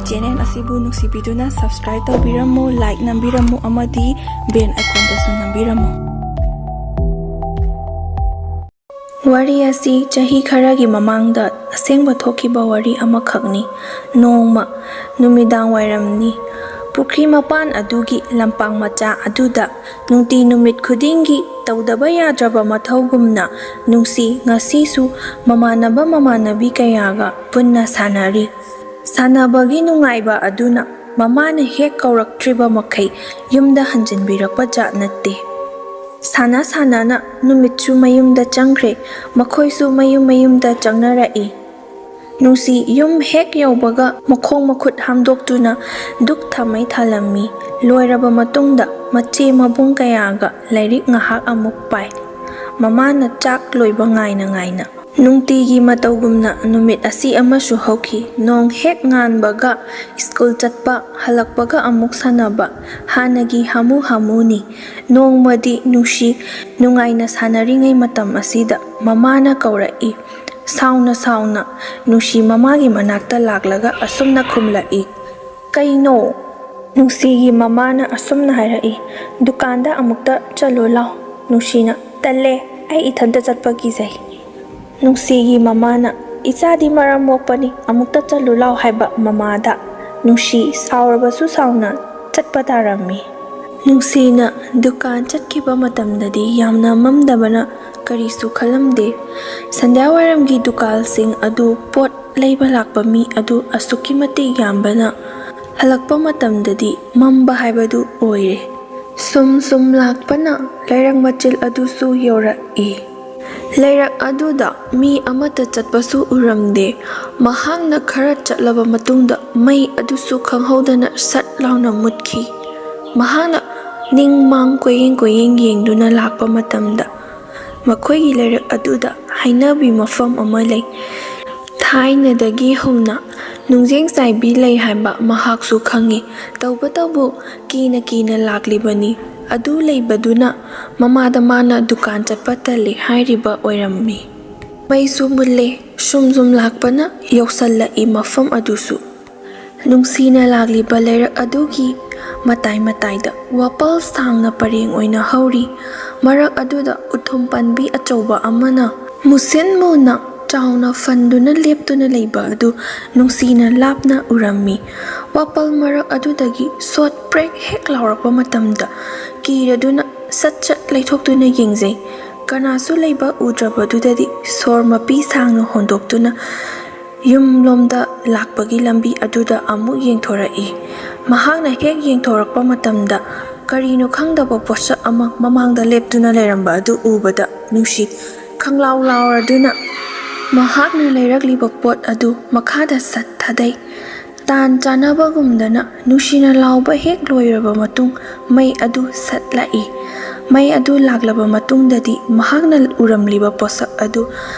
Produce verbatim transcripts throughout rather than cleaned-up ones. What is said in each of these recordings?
Channel ꯑꯁꯤꯕꯨ ꯅꯨꯡꯁꯤꯕꯤꯗꯨꯅ subscribe ꯇꯧꯕꯤꯔꯝꯃꯨ, like ꯅꯝꯕꯤꯔꯝꯃꯨ ꯑꯃꯗꯤ bell iconꯗꯁꯨ ꯅꯝꯕꯤꯔꯝꯃꯨ꯫ ꯋꯥꯔꯤ ꯑꯁꯤ ꯆꯍꯤ ꯈꯔꯒꯤ ꯃꯃꯥꯡꯗ ꯑꯁꯦꯡꯕ ꯊꯣꯛꯈꯤꯕ ꯋꯥꯔꯤ ꯑꯃꯈꯛꯅꯤ꯫ ꯅꯣꯡꯃ ꯅꯨꯃꯤꯗꯥꯡ ꯋꯥꯏꯔꯝꯅꯤ꯫ ꯄꯨꯈ꯭ꯔꯤ ꯃꯄꯥꯟ ꯑꯗꯨꯒꯤ ꯂꯝꯄꯥꯛ ꯃꯆꯥ ꯑꯗꯨꯗ ꯅꯨꯡꯇꯤ ꯅꯨꯃꯤꯠ ꯈꯨꯗꯤꯡꯒꯤ ꯇꯧꯗꯕ ꯌꯥꯗ꯭ꯔꯕ ꯃꯊꯧꯒꯨꯝꯅ ꯅꯨꯡꯁꯤ ꯉꯁꯤꯁꯨ ꯃꯃꯥꯟꯅꯕ ꯃꯃꯥꯟꯅꯕꯤ ꯀꯌꯥꯒ ꯄꯨꯟꯅ ꯁꯥꯟꯅꯔꯤ꯫ ꯁꯥꯟꯅꯕꯒꯤ ꯅꯨꯡꯉꯥꯏꯕ ꯑꯗꯨꯅ ꯃꯃꯥꯅ ꯍꯦꯛ ꯀꯧꯔꯛꯇ꯭ꯔꯤꯕ ꯃꯈꯩ ꯌꯨꯝꯗ ꯍꯟꯖꯤꯟꯕꯤꯔꯛꯄ ꯖꯥꯠ ꯅꯠꯇꯦ꯫ ꯁꯥꯟꯅ ꯁꯥꯟꯅꯅ ꯅꯨꯃꯤꯠꯁꯨ ꯃꯌꯨꯝꯗ ꯆꯪꯈ꯭ꯔꯦ, ꯃꯈꯣꯏꯁꯨ ꯃꯌꯨꯝ ꯃꯌꯨꯝꯗ ꯆꯪꯅꯔꯛꯏ꯫ ꯅꯨꯡꯁꯤ ꯌꯨꯝ ꯍꯦꯛ ꯌꯧꯕꯒ ꯃꯈꯣꯡ ꯃꯈꯨꯠ ꯍꯥꯝꯗꯣꯛꯇꯨꯅ ꯙꯨꯛ ꯊꯥꯃꯩ ꯊꯥꯂꯝꯃꯤ꯫ ꯂꯣꯏꯔꯕ ꯃꯇꯨꯡꯗ ꯃꯆꯦ ꯃꯕꯨꯡ ꯀꯌꯥꯒ ꯂꯥꯏꯔꯤꯛ ꯉꯥꯏꯍꯥꯛ ꯑꯃꯨꯛ ꯄꯥꯏ꯫ ꯃꯃꯥꯅ ꯆꯥꯛ ꯂꯣꯏꯕ ꯉꯥꯏꯅ ꯉꯥꯏꯅ꯫ ꯅꯨꯡꯇꯤꯒꯤ ꯃꯇꯧꯒꯨꯝꯅ ꯅꯨꯃꯤꯠ ꯑꯁꯤ ꯑꯃꯁꯨ ꯍꯧꯈꯤ꯫ ꯅꯣꯡ ꯍꯦꯛ ꯉꯥꯟꯕꯒ ꯁ꯭ꯀꯨꯜ ꯆꯠꯄ, ꯍꯜꯂꯛꯄꯒ ꯑꯃꯨꯛ ꯁꯥꯟꯅꯕ, ꯍꯥꯟꯅꯒꯤ ꯍꯥꯃꯨ ꯍꯥꯃꯨꯅꯤ꯫ ꯅꯣꯡꯃꯗꯤ ꯅꯨꯡꯁꯤ ꯅꯨꯡꯉꯥꯏꯅ ꯁꯥꯟꯅꯔꯤꯉꯩ ꯃꯇꯝ ꯑꯁꯤꯗ ꯃꯃꯥꯅ ꯀꯧꯔꯛꯏ꯫ ꯁꯥꯎꯅ ꯁꯥꯎꯅ ꯅꯨꯡꯁꯤ ꯃꯃꯥꯒꯤ ꯃꯅꯥꯛꯇ ꯂꯥꯛꯂꯒ ꯑꯁꯨꯝꯅ ꯈꯨꯝꯂꯛꯏ, "ꯀꯩꯅꯣ?" ꯅꯨꯡꯁꯤꯒꯤ ꯃꯃꯥꯅ ꯑꯁꯨꯝꯅ ꯍꯥꯏꯔꯛꯏ, "ꯗꯨꯀꯥꯟꯗ ꯑꯃꯨꯛꯇ ꯆꯠꯂꯨ ꯂꯥꯎ꯫" ꯅꯨꯡꯁꯤꯅ, "ꯇꯜꯂꯦ, ꯑꯩ ꯏꯊꯟꯇ ꯆꯠꯄ ꯀꯤꯖꯩ꯫" ꯅꯨꯡꯁꯤꯒꯤ ꯃꯃꯥꯅ, "ꯏꯆꯥꯗꯤ ꯃꯔꯝ ꯃꯣꯛꯄꯅꯤ, ꯑꯃꯨꯛꯇ ꯆꯠꯂꯨ ꯂꯥꯎ" ꯍꯥꯏꯕ ꯃꯃꯥꯗ ꯅꯨꯡꯁꯤ ꯁꯥꯎꯔꯕꯁꯨ ꯁꯥꯎꯅ ꯆꯠꯄ ꯇꯥꯔꯝꯃꯤ꯫ ꯅꯨꯡꯁꯤꯅ ꯗꯨꯀꯥꯟ ꯆꯠꯈꯤꯕ ꯃꯇꯝꯗꯗꯤ ꯌꯥꯝꯅ ꯃꯝꯗꯕꯅ ꯀꯔꯤꯁꯨ ꯈꯜꯂꯝꯗꯦ꯫ ꯁꯟꯙ꯭ꯌꯥꯋꯥꯏꯔꯝꯒꯤ ꯗꯨꯀꯥꯟꯁꯤꯡ ꯑꯗꯨ ꯄꯣꯠ ꯂꯩꯕ ꯂꯥꯛꯄ ꯃꯤ ꯑꯗꯨ ꯑꯁꯨꯛꯀꯤ ꯃꯇꯤꯛ ꯌꯥꯝꯕꯅ ꯍꯜꯂꯛꯄ ꯃꯇꯝꯗꯗꯤ ꯃꯝꯕ ꯍꯥꯏꯕꯗꯨ ꯑꯣꯏꯔꯦ꯫ ꯁꯨꯝ ꯁꯨꯝ ꯂꯥꯛꯄꯅ ꯂꯩꯔꯛ ꯃꯆꯤꯜ ꯑꯗꯨꯁꯨ ꯌꯧꯔꯛꯏ꯫ ꯂꯩꯔꯛ ꯑꯗꯨꯗ ꯃꯤ ꯑꯃꯠꯇ ꯆꯠꯄꯁꯨ ꯎꯔꯝꯗꯦ꯫ ꯃꯍꯥꯛꯅ ꯈꯔ ꯆꯠꯂꯕ ꯃꯇꯨꯡꯗ ꯃꯩ ꯑꯗꯨꯁꯨ ꯈꯪꯍꯧꯗꯅ ꯁꯠ ꯂꯥꯎꯅ ꯃꯨꯠꯈꯤ꯫ ꯃꯍꯥꯛꯅ ꯅꯤꯡ ꯃꯥꯡ ꯀꯣꯏꯌꯦꯡ ꯀꯣꯏꯌꯦꯡ ꯌꯦꯡꯗꯨꯅ ꯂꯥꯛꯄ ꯃꯇꯝꯗ ꯃꯈꯣꯏꯒꯤ ꯂꯩꯔꯛ ꯑꯗꯨꯗ ꯍꯩꯅꯕꯤ ꯃꯐꯝ ꯑꯃ ꯂꯩ꯫ ꯊꯥꯏꯅꯗꯒꯤ ꯍꯧꯅ ꯅꯨꯡꯖꯦꯡ ꯆꯥꯏꯕꯤ ꯂꯩ ꯍꯥꯏꯕ ꯃꯍꯥꯛꯁꯨ ꯈꯪꯏ꯫ ꯇꯧꯕꯇꯕꯨ ꯀꯤꯅ ꯀꯤꯅ ꯂꯥꯛꯂꯤꯕꯅꯤ꯫ ꯑꯗꯨ ꯂꯩꯕꯗꯨꯅ ꯃꯃꯥꯗ ꯃꯥꯅ ꯗꯨꯀꯥꯟ ꯆꯠꯄ ꯇꯜꯂꯤ ꯍꯥꯏꯔꯤꯕ ꯑꯣꯏꯔꯝꯃꯤ꯫ ꯃꯩꯁꯨ ꯃꯨꯠꯂꯦ꯫ ꯁꯨꯝ ꯁꯨꯝ ꯂꯥꯛꯄꯅ ꯌꯧꯁꯜꯂꯛꯏ ꯃꯐꯝ ꯑꯗꯨꯁꯨ꯫ ꯅꯨꯡꯁꯤꯅ ꯂꯥꯛꯂꯤꯕ ꯂꯩꯔꯛ ꯑꯗꯨꯒꯤ ꯃꯇꯥꯏ ꯃꯇꯥꯏꯗ ꯋꯥꯄꯜ ꯁꯥꯡꯅ ꯄꯔꯦꯡ ꯑꯣꯏꯅ ꯍꯧꯔꯤ꯫ ꯃꯔꯛ ꯑꯗꯨꯗ ꯎꯊꯨꯝ ꯄꯥꯟꯕꯤ ꯑꯆꯧꯕ ꯑꯃꯅ ꯃꯨꯁꯤꯟ ꯃꯨꯅ ꯆꯥꯎꯅ ꯐꯟꯗꯨꯅ ꯂꯦꯞꯇꯨꯅ ꯂꯩꯕ ꯑꯗꯨ ꯅꯨꯡꯁꯤꯅ ꯂꯥꯞꯅ ꯎꯔꯝꯃꯤ꯫ ꯋꯥꯄꯜ ꯃꯔꯛ ꯑꯗꯨꯗꯒꯤ ꯁꯣꯠ ꯄ꯭ꯔꯦꯛ ꯍꯦꯛ ꯂꯥꯎꯔꯛꯄ ꯃꯇꯝꯗ ꯀꯤꯔꯗꯨꯅ ꯁꯠ ꯁꯠ ꯂꯩꯊꯣꯛꯇꯨꯅ ꯌꯦꯡꯖꯩ꯫ ꯀꯅꯥꯁꯨ ꯂꯩꯕ ꯎꯗ꯭ꯔꯕꯗꯨꯗꯗꯤ ꯁꯣꯔ ꯃꯄꯤ ꯁꯥꯡꯅ ꯍꯣꯟꯗꯣꯛꯇꯨꯅ ꯌꯨꯝꯂꯣꯝꯗ ꯂꯥꯛꯄꯒꯤ ꯂꯝꯕꯤ ꯑꯗꯨꯗ ꯑꯃꯨꯛ ꯌꯦꯡꯊꯣꯔꯛꯏ꯫ ꯃꯍꯥꯛꯅ ꯍꯦꯛ ꯌꯦꯡꯊꯣꯔꯛꯄ ꯃꯇꯝꯗ ꯀꯔꯤꯅꯣ ꯈꯪꯗꯕ ꯄꯣꯠꯁꯛ ꯑꯃ ꯃꯃꯥꯡꯗ ꯂꯦꯞꯇꯨꯅ ꯂꯩꯔꯝꯕ ꯑꯗꯨ ꯎꯕꯗ ꯅꯨꯡꯁꯤ ꯈꯪꯂꯥꯎ ꯂꯥꯎꯔꯗꯨꯅ ꯃꯍꯥꯛꯅ ꯂꯩꯔꯛꯂꯤꯕ ꯄꯣꯠ ꯑꯗꯨ ꯃꯈꯥꯗ ꯁꯠ ꯊꯥꯗꯩ꯫ ꯇꯥꯟ ꯆꯥꯅꯕꯒꯨꯝꯗꯅ ꯅꯨꯡꯁꯤꯅ ꯂꯥꯎꯕ ꯍꯦꯛ ꯂꯣꯏꯔꯕ ꯃꯇꯨꯡ ꯃꯩ ꯑꯗꯨ ꯁꯠ ꯂꯥꯛꯏ꯫ ꯃꯩ ꯑꯗꯨ ꯂꯥꯛꯂꯕ ꯃꯇꯨꯡꯗꯗꯤ ꯃꯍꯥꯛꯅ ꯎꯔꯝꯂꯤꯕ ꯄꯣꯠꯁꯛ ꯑꯗꯨ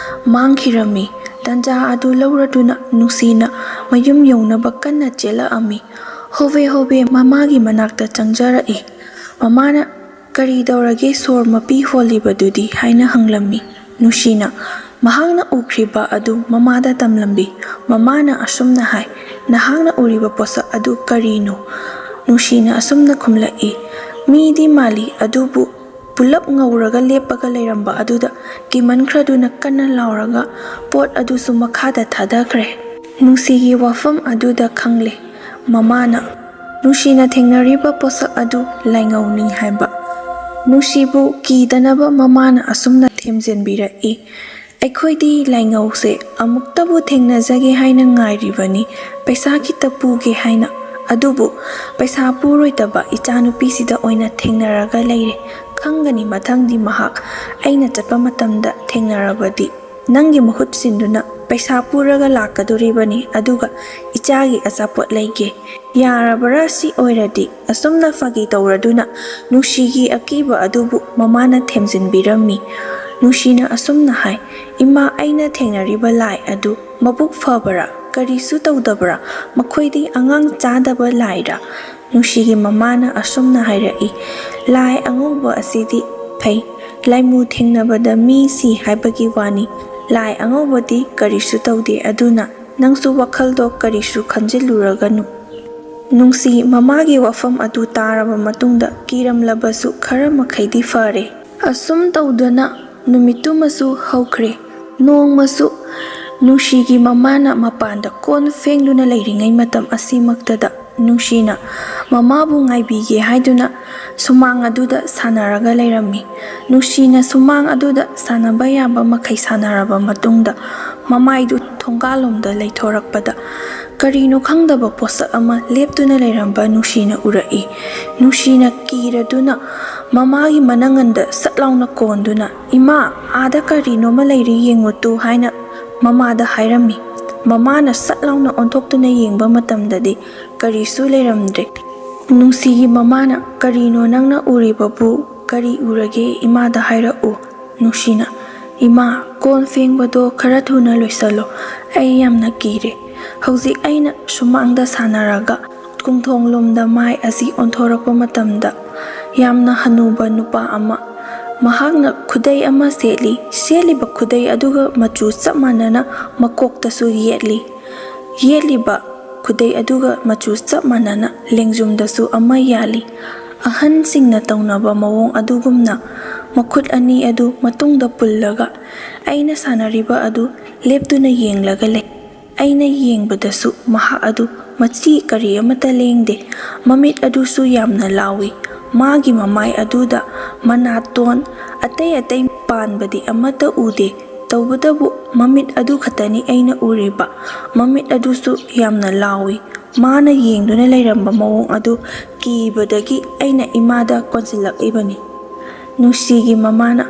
ꯃꯥꯡꯈꯤꯔꯝꯃꯤ꯫ ꯇꯥꯟꯖꯥ ꯑꯗꯨ ꯂꯧꯔꯗꯨꯅ ꯅꯨꯡꯁꯤꯅ ꯃꯌꯨꯝ ꯌꯧꯅꯕ ꯀꯟꯅ ꯆꯦꯜꯂꯛꯑꯝꯃꯤ꯫ ꯍꯣꯕꯦ ꯍꯣꯕꯦ ꯃꯃꯥꯒꯤ ꯃꯅꯥꯛꯇ ꯆꯪꯖꯔꯛꯏ꯫ ꯃꯃꯥꯅ "ꯀꯔꯤ ꯇꯧꯔꯒꯦ ꯁꯣꯔ ꯃꯄꯤ ꯍꯣꯜꯂꯤꯕꯗꯨꯗꯤ?" ꯍꯥꯏꯅ ꯍꯪꯂꯝꯃꯤ꯫ ꯅꯨꯡꯁꯤꯅ ꯃꯍꯥꯛꯅ ꯎꯈ꯭ꯔꯤꯕ ꯑꯗꯨ ꯃꯃꯥꯗ ꯇꯝꯂꯝꯃꯤ꯫ ꯃꯃꯥꯅ ꯑꯁꯨꯝꯅ ꯍꯥꯏ, "ꯅꯍꯥꯛꯅ ꯎꯔꯤꯕ ꯄꯣꯠꯁꯛ ꯑꯗꯨ ꯀꯔꯤꯅꯣ?" ꯅꯨꯡꯁꯤꯅ ꯑꯁꯨꯝꯅ ꯈꯨꯝꯂꯛꯏ, "ꯃꯤꯗꯤ ꯃꯥꯜꯂꯤ, ꯑꯗꯨꯕꯨ ꯄꯨꯂꯞ ꯉꯧꯔꯒ ꯂꯦꯞꯄꯒ ꯂꯩꯔꯝꯕ ꯑꯗꯨꯗ ꯀꯤꯃꯟꯈ꯭ꯔꯗꯨꯅ ꯀꯟꯅ ꯂꯥꯎꯔꯒ ꯄꯣꯠ ꯑꯗꯨꯁꯨ ꯃꯈꯥꯗ ꯊꯥꯗꯈ꯭ꯔꯦ꯫" ꯅꯨꯡꯁꯤꯒꯤ ꯋꯥꯐꯝ ꯑꯗꯨꯗ ꯈꯪꯂꯦ ꯃꯃꯥꯅ ꯅꯨꯡꯁꯤꯅ ꯊꯦꯡꯅꯔꯤꯕ ꯄꯣꯠꯁꯛ ꯑꯗꯨ ꯂꯥꯏꯉꯧꯅꯤ ꯍꯥꯏꯕ꯫ ꯅꯨꯡꯁꯤꯕꯨ ꯀꯤꯗꯅꯕ ꯃꯃꯥꯅ ꯑꯁꯨꯝꯅ ꯊꯦꯝꯖꯤꯟꯕꯤꯔꯛꯏ, "ꯑꯩꯈꯣꯏꯗꯤ ꯂꯥꯏꯉꯧꯁꯦ ꯑꯃꯨꯛꯇꯕꯨ ꯊꯦꯡꯅꯖꯒꯦ ꯍꯥꯏꯅ ꯉꯥꯏꯔꯤꯕꯅꯤ, ꯄꯩꯁꯥ ꯈꯤꯇ ꯄꯨꯒꯦ ꯍꯥꯏꯅ꯫ ꯑꯗꯨꯕꯨ ꯄꯩꯁꯥ ꯄꯨꯔꯣꯏꯗꯕ ꯏꯆꯥꯅꯨꯄꯤꯁꯤꯗ ꯑꯣꯏꯅ ꯊꯦꯡꯅꯔꯒ ꯂꯩꯔꯦ꯫ ꯈꯪꯒꯅꯤ ꯃꯊꯪꯗꯤ ꯃꯍꯥꯛ ꯑꯩꯅ ꯆꯠꯄ ꯃꯇꯝꯗ ꯊꯦꯡꯅꯔꯕꯗꯤ ꯅꯪꯒꯤ ꯃꯍꯨꯠ ꯁꯤꯟꯗꯨꯅ ꯄꯩꯁꯥ ꯄꯨꯔꯒ ꯂꯥꯛꯀꯗꯣꯔꯤꯕꯅꯤ, ꯑꯗꯨꯒ ꯏꯆꯥꯒꯤ ꯑꯆꯥꯄꯣꯠ ꯂꯩꯒꯦ꯫ ꯌꯥꯔꯕ꯭ꯔꯥ? ꯁꯤ ꯑꯣꯏꯔꯗꯤ꯫" ꯑꯁꯨꯝꯅ ꯐꯥꯒꯤ ꯇꯧꯔꯗꯨꯅ ꯅꯨꯡꯁꯤꯒꯤ ꯑꯀꯤꯕ ꯑꯗꯨꯕꯨ ꯃꯃꯥꯅ ꯊꯦꯝꯖꯤꯟꯕꯤꯔꯝꯃꯤ꯫ ꯅꯨꯡꯁꯤꯅ ꯑꯁꯨꯝꯅ ꯍꯥꯏ, "ꯏꯃꯥ, ꯑꯩꯅ ꯊꯦꯡꯅꯔꯤꯕ ꯂꯥꯏ ꯑꯗꯨ ꯃꯕꯨꯛ ꯐꯕꯔꯥ? ꯀꯔꯤꯁꯨ ꯇꯧꯗꯕꯔꯥ? ꯃꯈꯣꯏꯗꯤ ꯑꯉꯥꯡ ꯆꯥꯗꯕ ꯂꯥꯏꯔꯥ?" ꯅꯨꯡꯁꯤꯒꯤ ꯃꯃꯥꯅ ꯑꯁꯨꯝꯅ ꯍꯥꯏꯔꯛꯏ, "ꯂꯥꯏ ꯑꯉꯧꯕ ꯑꯁꯤꯗꯤ ꯐꯩ꯫ ꯂꯥꯏꯃꯨ ꯊꯦꯡꯅꯕꯗ ꯃꯤ ꯁꯤ ꯍꯥꯏꯕꯒꯤ ꯋꯥꯅꯤ꯫ ꯂꯥꯏ ꯑꯉꯧꯕꯗꯤ ꯀꯔꯤꯁꯨ ꯇꯧꯗꯦ꯫ ꯑꯗꯨꯅ ꯅꯪꯁꯨ ꯋꯥꯈꯜꯗꯣ ꯀꯔꯤꯁꯨ ꯈꯟꯖꯤꯜꯂꯨꯔꯒꯅꯨ꯫ ꯅꯨꯡꯁꯤ ꯃꯃꯥꯒꯤ ꯋꯥꯐꯝ ꯑꯗꯨ ꯇꯥꯔꯕ ꯃꯇꯨꯡꯗ ꯀꯤꯔꯝꯂꯕꯁꯨ ꯈꯔ ꯃꯈꯩꯗꯤ ꯐꯔꯦ꯫ ꯑꯁꯨꯝ ꯇꯧꯗꯨꯅ ꯅꯨꯃꯤꯠꯇꯨꯃꯁꯨ ꯍꯧꯈ꯭ꯔꯦ꯫ ꯅꯣꯡꯃꯁꯨ ꯅꯨꯡꯁꯤꯒꯤ ꯃꯃꯥꯅ ꯃꯄꯥꯟꯗ ꯀꯣꯟ ꯐꯦꯡꯗꯨꯅ ꯂꯩꯔꯤꯉꯩ ꯃꯇꯝ ꯑꯁꯤꯃꯛꯇꯗ ꯅꯨꯡꯁꯤꯅ ꯃꯃꯥꯕꯨ ꯉꯥꯏꯕꯤꯒꯦ ꯍꯥꯏꯗꯨꯅ ꯁꯨꯃꯥꯡ ꯑꯗꯨꯗ ꯁꯥꯟꯅꯔꯒ ꯂꯩꯔꯝꯃꯤ꯫ ꯅꯨꯡꯁꯤꯅ ꯁꯨꯃꯥꯡ ꯑꯗꯨꯗ ꯁꯥꯟꯅꯕ ꯌꯥꯕ ꯃꯈꯩ ꯁꯥꯟꯅꯔꯕ ꯃꯇꯨꯡꯗ ꯃꯃꯥꯏꯗꯨ ꯊꯣꯡꯒꯥꯜꯂꯣꯝꯗ ꯂꯩꯊꯣꯔꯛꯄꯗ ꯀꯔꯤꯅꯣ ꯈꯪꯗꯕ ꯄꯣꯠꯁꯛ ꯑꯃ ꯂꯦꯞꯇꯨꯅ ꯂꯩꯔꯝꯕ ꯅꯨꯡꯁꯤꯅ ꯎꯔꯛꯏ꯫ ꯅꯨꯡꯁꯤꯅ ꯀꯤꯔꯗꯨꯅ ꯃꯃꯥꯒꯤ ꯃꯅꯪꯒꯟꯗ ꯁꯠ ꯂꯥꯎꯅ ꯀꯣꯟꯗꯨꯅ, "ꯏꯃꯥ, ꯑꯥꯗ ꯀꯔꯤꯅꯣꯃ ꯂꯩꯔꯤ, ꯌꯦꯡꯉꯨ ꯇꯨ" ꯍꯥꯏꯅ ꯃꯃꯥꯗ ꯍꯥꯏꯔꯝꯃꯤ꯫ ꯃꯃꯥꯅ ꯁꯠ ꯂꯥꯎꯅ ꯑꯣꯟꯊꯣꯛꯇꯨꯅ ꯌꯦꯡꯕ ꯃꯇꯝꯗꯗꯤ ꯀꯔꯤꯁꯨ ꯂꯩꯔꯝꯗ꯭ꯔꯦ꯫ ꯅꯨꯡꯁꯤꯒꯤ ꯃꯃꯥꯅ, "ꯀꯔꯤꯅꯣ ꯅꯪꯅ ꯎꯔꯤꯕꯕꯨ? ꯀꯔꯤ ꯎꯔꯒꯦ? ꯏꯃꯥꯗ ꯍꯥꯏꯔꯛꯎ꯫" ꯅꯨꯡꯁꯤꯅ, "ꯏꯃꯥ, ꯀꯣꯟ ꯐꯦꯡꯕꯗꯣ ꯈꯔ ꯊꯨꯅ ꯂꯣꯏꯁꯜꯂꯣ, ꯑꯩ ꯌꯥꯝꯅ ꯀꯤꯔꯦ꯫" ꯍꯧꯖꯤꯛ ꯑꯩꯅ ꯁꯨꯃꯥꯡꯗ ꯁꯥꯟꯅꯔꯒ ꯀꯣꯟꯊꯣꯡꯂꯣꯝꯗ ꯃꯥꯏ ꯑꯁꯤ ꯑꯣꯟꯊꯣꯔꯛꯄ ꯃꯇꯝꯗ ꯌꯥꯝꯅ ꯍꯅꯨꯕ ꯅꯨꯄꯥ ꯑꯃ, ꯃꯍꯥꯛꯅ ꯈꯨꯗꯩ ꯑꯃ ꯁꯦꯠꯂꯤ꯫ ꯁꯦꯠꯂꯤꯕ ꯈꯨꯗꯩ ꯑꯗꯨꯒ ꯃꯆꯨ ꯆꯞ ꯃꯥꯟꯅꯅ ꯃꯀꯣꯛꯇꯁꯨ ꯌꯦꯠꯂꯤ꯫ ꯌꯦꯠꯂꯤꯕ ꯈꯨꯗꯩ ꯑꯗꯨꯒ ꯃꯆꯨ ꯆꯞ ꯃꯥꯟꯅꯅ ꯂꯦꯡꯖꯨꯝꯗꯁꯨ ꯑꯃ ꯌꯥꯜꯂꯤ꯫ ꯑꯍꯟꯁꯤꯡꯅ ꯇꯧꯅꯕ ꯃꯑꯣꯡ ꯑꯗꯨꯒꯨꯝꯅ ꯃꯈꯨꯠ ꯑꯅꯤ ꯑꯗꯨ ꯃꯇꯨꯡꯗ ꯄꯨꯜꯂꯒ ꯑꯩꯅ ꯁꯥꯟꯅꯔꯤꯕ ꯑꯗꯨ ꯂꯦꯞꯇꯨꯅ ꯌꯦꯡꯂꯒ ꯂꯩ꯫ ꯑꯩꯅ ꯌꯦꯡꯕꯗꯁꯨ ꯃꯍꯥꯛ ꯑꯗꯨ ꯃꯆꯤ ꯀꯔꯤ ꯑꯃꯠꯇ ꯂꯦꯡꯗꯦ꯫ ꯃꯃꯤꯠ ꯑꯗꯨꯁꯨ ꯌꯥꯝꯅ ꯂꯥꯎꯏ꯫ ꯃꯥꯒꯤ ꯃꯃꯥꯏ ꯑꯗꯨꯗ ꯃꯅꯥꯇꯣꯟ ꯑꯇꯩ ꯑꯇꯩ ꯄꯥꯟꯕꯗꯤ ꯑꯃꯠꯇ ꯎꯗꯦ꯫ ꯇꯧꯕꯇꯕꯨ ꯃꯃꯤꯠ ꯑꯗꯨ ꯈꯛꯇꯅꯤ ꯑꯩꯅ ꯎꯔꯤꯕ꯫ ꯃꯃꯤꯠ ꯑꯗꯨꯁꯨ ꯌꯥꯝꯅ ꯂꯥꯎꯏ꯫ ꯃꯥꯅ ꯌꯦꯡꯗꯨꯅ ꯂꯩꯔꯝꯕ ꯃꯑꯣꯡ ꯑꯗꯨ ꯀꯤꯕꯗꯒꯤ ꯑꯩꯅ ꯏꯃꯥꯗ ꯀꯣꯟꯁꯤꯜꯂꯛꯏꯕꯅꯤ꯫ ꯅꯨꯡꯁꯤꯒꯤ ꯃꯃꯥꯅ,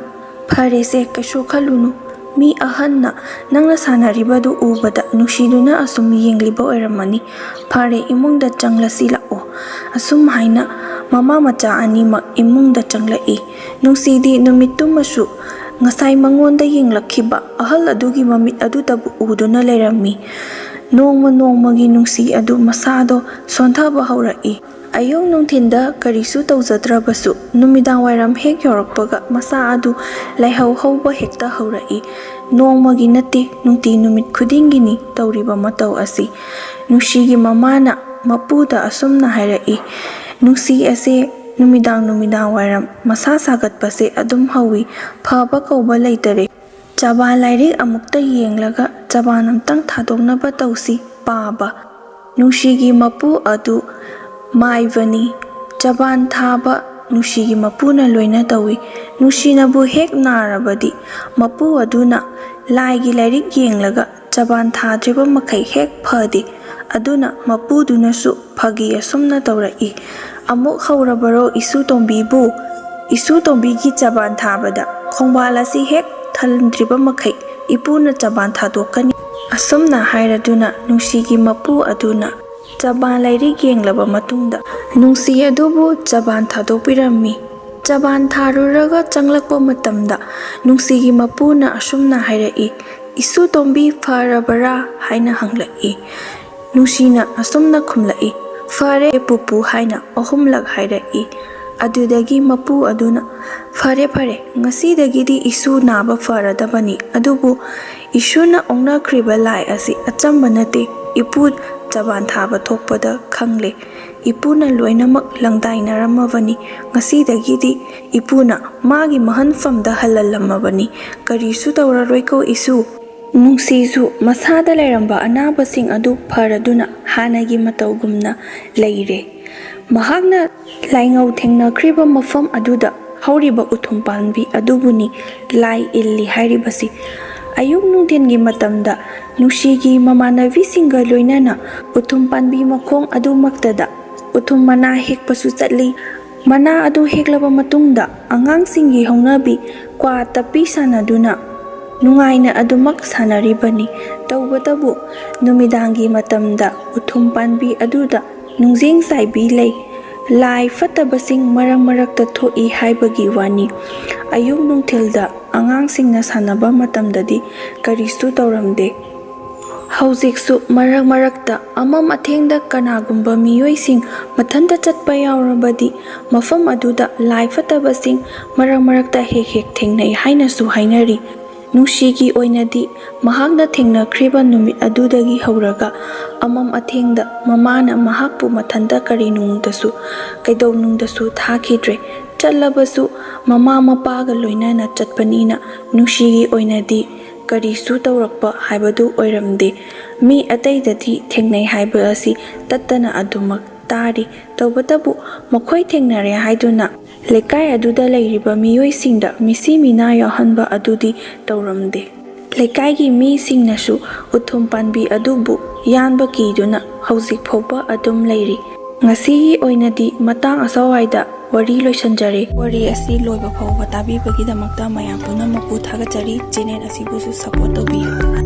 "ꯐꯔꯦꯁꯦ, ꯀꯩꯁꯨ ꯈꯜꯂꯨꯅꯨ꯫ ꯃꯤ ꯑꯍꯟꯅ ꯅꯪꯅ ꯁꯥꯟꯅꯔꯤꯕꯗꯨ ꯎꯕꯗ ꯅꯨꯡꯁꯤꯗꯨꯅ ꯑꯁꯨꯝ ꯌꯦꯡꯂꯤꯕ ꯑꯣꯏꯔꯝꯃꯅꯤ꯫ ꯐꯔꯦ, ꯏꯃꯨꯡꯗ ꯆꯪꯂꯁꯤ ꯂꯥꯛꯑꯣ꯫" ꯑꯁꯨꯝ ꯍꯥꯏꯅ ꯃꯃꯥ ꯃꯆꯥ ꯑꯅꯤꯃꯛ ꯏꯃꯨꯡꯗ ꯆꯪꯂꯛꯏ꯫ ꯅꯨꯡꯁꯤꯗꯤ ꯅꯨꯃꯤꯠꯇꯨꯃꯁꯨ ꯉꯁꯥꯏ ꯃꯉꯣꯟꯗ ꯌꯦꯡꯂꯛꯈꯤꯕ ꯑꯍꯜ ꯑꯗꯨꯒꯤ ꯃꯃꯤꯠ ꯑꯗꯨꯗꯕꯨ ꯎꯗꯨꯅ ꯂꯩꯔꯝꯃꯤ꯫ ꯅꯣꯡꯃ ꯅꯣꯡꯃꯒꯤ ꯅꯨꯡꯁꯤ ꯑꯗꯨ ꯃꯁꯥꯗꯣ ꯁꯣꯟꯊꯕ ꯍꯧꯔꯛꯏ꯫ ꯑꯌꯨꯛ ꯅꯨꯡꯊꯤꯟꯗ ꯀꯔꯤꯁꯨ ꯇꯧꯖꯗ꯭ꯔꯕꯁꯨ, ꯅꯨꯃꯤꯗꯥꯡ ꯋꯥꯏꯔꯝ ꯍꯦꯛ ꯌꯧꯔꯛꯄꯒ ꯃꯁꯥ ꯑꯗꯨ ꯂꯥꯏꯍꯧ ꯍꯧꯕ ꯍꯦꯛꯇ ꯍꯧꯔꯛꯏ꯫ ꯅꯣꯡꯃꯒꯤ ꯅꯠꯇꯦ, ꯅꯨꯡꯇꯤ ꯅꯨꯃꯤꯠ ꯈꯨꯗꯤꯡꯒꯤꯅꯤ ꯇꯧꯔꯤꯕ ꯃꯇꯧ ꯑꯁꯤ꯫ ꯅꯨꯡꯁꯤꯒꯤ ꯃꯃꯥꯅ ꯃꯄꯨꯗ ꯑꯁꯨꯝꯅ ꯍꯥꯏꯔꯛꯏ, "ꯅꯨꯡꯁꯤ ꯑꯁꯦ ꯅꯨꯃꯤꯗꯥꯡ ꯅꯨꯃꯤꯗꯥꯡ ꯋꯥꯏꯔꯝ ꯃꯁꯥ ꯁꯥꯒꯠꯄꯁꯦ ꯑꯗꯨꯝ ꯍꯧꯏ, ꯐꯕ ꯀꯧꯕ ꯂꯩꯇꯔꯦ꯫ ꯆꯕꯥꯟ ꯂꯥꯏꯔꯤꯛ ꯑꯃꯨꯛꯇ ꯌꯦꯡꯂꯒ ꯆꯕꯥꯟ ꯑꯝꯇꯪ ꯊꯥꯗꯣꯛꯅꯕ ꯇꯧꯁꯤ꯫ ꯄꯥꯕ꯫ ꯅꯨꯡꯁꯤꯒꯤ ꯃꯄꯨ ꯑꯗꯨ ꯃꯥꯏꯕꯅꯤ꯫ ꯆꯕꯥꯟ ꯊꯥꯕ ꯅꯨꯡꯁꯤꯒꯤ ꯃꯄꯨꯅ ꯂꯣꯏꯅ ꯇꯧꯏ꯫ ꯅꯨꯡꯁꯤꯅꯕꯨ ꯍꯦꯛ ꯅꯥꯔꯕꯗꯤ ꯃꯄꯨ ꯑꯗꯨꯅ ꯂꯥꯏꯒꯤ ꯂꯥꯏꯔꯤꯛ ꯌꯦꯡꯂꯒ ꯆꯕꯥꯟ ꯊꯥꯗ꯭ꯔꯤꯕ ꯃꯈꯩ ꯍꯦꯛ ꯐꯗꯦ꯫ ꯑꯗꯨꯅ ꯃꯄꯨꯗꯨꯅꯁꯨ ꯐꯒꯤ ꯑꯁꯨꯝꯅ ꯇꯧꯔꯛꯏ, "ꯑꯃꯨꯛ ꯍꯧꯔꯕꯔꯣ ꯏꯁꯨ ꯇꯣꯝꯕꯤꯕꯨ? ꯏꯁꯨ ꯇꯣꯝꯕꯤꯒꯤ ꯆꯕꯥꯟ ꯊꯥꯕꯗ ꯈꯣꯡꯕꯥꯜ ꯑꯁꯤ ꯍꯦꯛ ꯊꯜꯗ꯭ꯔꯤꯕ ꯃꯈꯩ ꯏꯄꯨꯅ ꯆꯕꯥꯟ ꯊꯥꯗꯣꯛꯀꯅꯤ"꯫ ꯑꯁꯨꯝꯅ ꯍꯥꯏꯔꯗꯨꯅ ꯅꯨꯡꯁꯤꯒꯤ ꯃꯄꯨ ꯑꯗꯨꯅ ꯆꯕꯥꯟ ꯂꯥꯏꯔꯤꯛ ꯌꯦꯡꯂꯕ ꯃꯇꯨꯡꯗ ꯅꯨꯡꯁꯤ ꯑꯗꯨꯕꯨ ꯆꯕꯥꯟ ꯊꯥꯗꯣꯛꯄꯤꯔꯝꯃꯤ꯫ ꯆꯕꯥꯟ ꯊꯥꯔꯨꯔꯒ ꯆꯪꯂꯛꯄ ꯃꯇꯝꯗ ꯅꯨꯡꯁꯤꯒꯤ ꯃꯄꯨꯅ ꯑꯁꯨꯝꯅ ꯍꯥꯏꯔꯛꯏ, "ꯏꯁꯨ ꯇꯣꯝꯕꯤ ꯐꯔꯕꯔꯥ?" ꯍꯥꯏꯅ ꯍꯪꯂꯛꯏ꯫ ꯅꯨꯡꯁꯤꯅ ꯑꯁꯨꯝꯅ ꯈꯨꯝꯂꯛꯏ, "ꯐꯔꯦ ꯄꯨꯄꯨ" ꯍꯥꯏꯅ ꯑꯍꯨꯝꯂꯛ ꯍꯥꯏꯔꯛꯏ꯫ ꯑꯗꯨꯗꯒꯤ ꯃꯄꯨ ꯑꯗꯨꯅ, "ꯐꯔꯦ ꯐꯔꯦ, ꯉꯁꯤꯗꯒꯤꯗꯤ ꯏꯁꯨ ꯅꯥꯕ ꯐꯔꯗꯕꯅꯤ꯫ ꯑꯗꯨꯕꯨ ꯏꯁꯨꯅ ꯑꯣꯛꯅꯈ꯭ꯔꯤꯕ ꯂꯥꯏ ꯑꯁꯤ ꯑꯆꯝꯕ ꯅꯠꯇꯦ꯫ ꯏꯄꯨ ꯆꯕꯥꯟ ꯊꯥꯕ ꯊꯣꯛꯄꯗ ꯈꯪꯂꯦ꯫ ꯏꯄꯨꯅ ꯂꯣꯏꯅꯃꯛ ꯂꯪꯗꯥꯏꯅꯔꯝꯃꯕꯅꯤ꯫ ꯉꯁꯤꯗꯒꯤꯗꯤ ꯏꯄꯨꯅ ꯃꯥꯒꯤ ꯃꯍꯟꯐꯝꯗ ꯍꯜꯍꯜꯂꯝꯃꯕꯅꯤ꯫ ꯀꯔꯤꯁꯨ ꯇꯧꯔꯔꯣꯏꯀꯣ ꯏꯁꯨ"꯫ ꯅꯨꯡꯁꯤꯁꯨ ꯃꯁꯥꯗ ꯂꯩꯔꯝꯕ ꯑꯅꯥꯕꯁꯤꯡ ꯑꯗꯨ ꯐꯔꯗꯨꯅ ꯍꯥꯟꯅꯒꯤ ꯃꯇꯧꯒꯨꯝꯅ ꯂꯩꯔꯦ꯫ ꯃꯍꯥꯛꯅ ꯂꯥꯏꯉꯧ ꯊꯦꯡꯅꯈ꯭ꯔꯤꯕ ꯃꯐꯝ ꯑꯗꯨꯗ ꯍꯧꯔꯤꯕ ꯎꯊꯨꯝ ꯄꯥꯝꯕꯤ ꯑꯗꯨꯕꯨꯅꯤ ꯂꯥꯏ ꯏꯜꯂꯤ ꯍꯥꯏꯔꯤꯕꯁꯤ꯫ ꯑꯌꯨꯛ ꯅꯨꯡꯊꯤꯟꯒꯤ ꯃꯇꯝꯗ ꯅꯨꯡꯁꯤꯒꯤ ꯃꯃꯥꯟꯅꯕꯤꯁꯤꯡꯒ ꯂꯣꯏꯅꯅ ꯎꯊꯨꯝ ꯄꯥꯝꯕꯤ ꯃꯈꯣꯡ ꯑꯗꯨꯃꯛꯇꯗ ꯎꯊꯨꯝ ꯃꯅꯥ ꯍꯦꯛꯄꯁꯨ ꯆꯠꯂꯤ꯫ ꯃꯅꯥ ꯑꯗꯨ ꯍꯦꯛꯂꯕ ꯃꯇꯨꯡꯗ ꯑꯉꯥꯡꯁꯤꯡꯒꯤ ꯍꯧꯅꯕꯤ ꯀ꯭ꯋꯥ ꯇꯞꯄꯤ ꯁꯥꯟꯅꯗꯨꯅ ꯅꯨꯡꯉꯥꯏꯅ ꯑꯗꯨꯃꯛ ꯁꯥꯟꯅꯔꯤꯕꯅꯤ꯫ ꯇꯧꯕꯇꯕꯨ ꯅꯨꯃꯤꯗꯥꯡꯒꯤ ꯃꯇꯝꯗ ꯎꯊꯨꯝ ꯄꯥꯝꯕꯤ ꯑꯗꯨꯗ ꯅꯨꯡꯖꯦꯡ ꯆꯥꯏꯕꯤ ꯂꯩ꯫ ꯂꯥꯏ ꯐꯠꯇꯕꯁꯤꯡ ꯃꯔꯛ ꯃꯔꯛꯇ ꯊꯣꯛꯏ ꯍꯥꯏꯕꯒꯤ ꯋꯥꯅꯤ꯫ ꯑꯌꯨꯛ ꯅꯨꯡꯊꯤꯜꯗ ꯑꯉꯥꯡꯁꯤꯡꯅ ꯁꯥꯟꯅꯕ ꯃꯇꯝꯗꯗꯤ ꯀꯔꯤꯁꯨ ꯇꯧꯔꯝꯗꯦ꯫ ꯍꯧꯖꯤꯛꯁꯨ ꯃꯔꯛ ꯃꯔꯛꯇ ꯑꯃꯝ ꯑꯊꯦꯡꯗ ꯀꯅꯥꯒꯨꯝꯕ ꯃꯤꯑꯣꯏꯁꯤꯡ ꯃꯊꯟꯇ ꯆꯠꯄ ꯌꯥꯎꯔꯕꯗꯤ, ꯃꯐꯝ ꯑꯗꯨꯗ ꯂꯥꯏ ꯐꯠꯇꯕꯁꯤꯡ ꯃꯔꯛ ꯃꯔꯛꯇ ꯍꯦꯛ ꯍꯦꯛ ꯊꯦꯡꯅꯩ ꯍꯥꯏꯅꯁꯨ ꯍꯥꯏꯅꯔꯤ꯫ ꯅꯨꯡꯁꯤꯒꯤ ꯑꯣꯏꯅꯗꯤ, ꯃꯍꯥꯛꯅ ꯊꯦꯡꯅꯈ꯭ꯔꯤꯕ ꯅꯨꯃꯤꯠ ꯑꯗꯨꯗꯒꯤ ꯍꯧꯔꯒ ꯑꯃꯝ ꯑꯊꯦꯡꯗ ꯃꯃꯥꯅ ꯃꯍꯥꯛꯄꯨ ꯃꯊꯟꯇ ꯀꯔꯤꯅꯨꯡꯗꯁꯨ, ꯀꯩꯗꯧꯅꯨꯡꯗꯁꯨ ꯊꯥꯈꯤꯗ꯭ꯔꯦ꯫ ꯆꯠꯂꯕꯁꯨ ꯃꯃꯥ ꯃꯄꯥꯒ ꯂꯣꯏꯅꯅ ꯆꯠꯄꯅꯤꯅ, ꯅꯨꯡꯁꯤꯒꯤ ꯑꯣꯏꯅꯗꯤ ꯀꯔꯤꯁꯨ ꯇꯧꯔꯛꯄ ꯍꯥꯏꯕꯗꯨ ꯑꯣꯏꯔꯝꯗꯦ꯫ ꯃꯤ ꯑꯇꯩꯗꯗꯤ ꯊꯦꯡꯅꯩ ꯍꯥꯏꯕ ꯑꯁꯤ ꯇꯠꯇꯅ ꯑꯗꯨꯃꯛ ꯇꯥꯔꯤ꯫ ꯇꯧꯕꯇꯕꯨ, ꯃꯈꯣꯏ ꯊꯦꯡꯅꯔꯦ ꯍꯥꯏꯗꯨꯅ ꯂꯩꯀꯥꯏ ꯑꯗꯨꯗ ꯂꯩꯔꯤꯕ ꯃꯤꯑꯣꯏꯁꯤꯡꯗ ꯃꯤꯁꯤ ꯃꯤꯅꯥ ꯌꯥꯎꯍꯟꯕ ꯑꯗꯨꯗꯤ ꯇꯧꯔꯝꯗꯦ꯫ ꯂꯩꯀꯥꯏꯒꯤ ꯃꯤꯁꯤꯡꯅꯁꯨ ꯎꯊꯨꯝ ꯄꯥꯟꯕꯤ ꯑꯗꯨꯕꯨ ꯌꯥꯟꯕ ꯀꯤꯗꯨꯅ ꯍꯧꯖꯤꯛ ꯐꯥꯎꯕ ꯑꯗꯨꯝ ꯂꯩꯔꯤ꯫ ꯉꯁꯤꯒꯤ ꯑꯣꯏꯅꯗꯤ ꯃꯇꯥꯡ ꯑꯁ꯭ꯋꯥꯏꯗ ꯋꯥꯔꯤ ꯂꯣꯏꯁꯤꯟꯖꯔꯦ꯫ ꯋꯥꯔꯤ ꯑꯁꯤ ꯂꯣꯏꯕ ꯐꯥꯎꯕ ꯇꯥꯕꯤꯕꯒꯤꯗꯃꯛꯇ ꯃꯌꯥꯝ ꯄꯨꯝꯅꯃꯛꯄꯨ ꯊꯥꯒꯠꯆꯔꯤ꯫ ꯆꯦꯅꯦꯜ ꯑꯁꯤꯕꯨꯁꯨ ꯁꯄꯣꯔꯠ ꯇꯧꯕꯤꯌꯨ꯫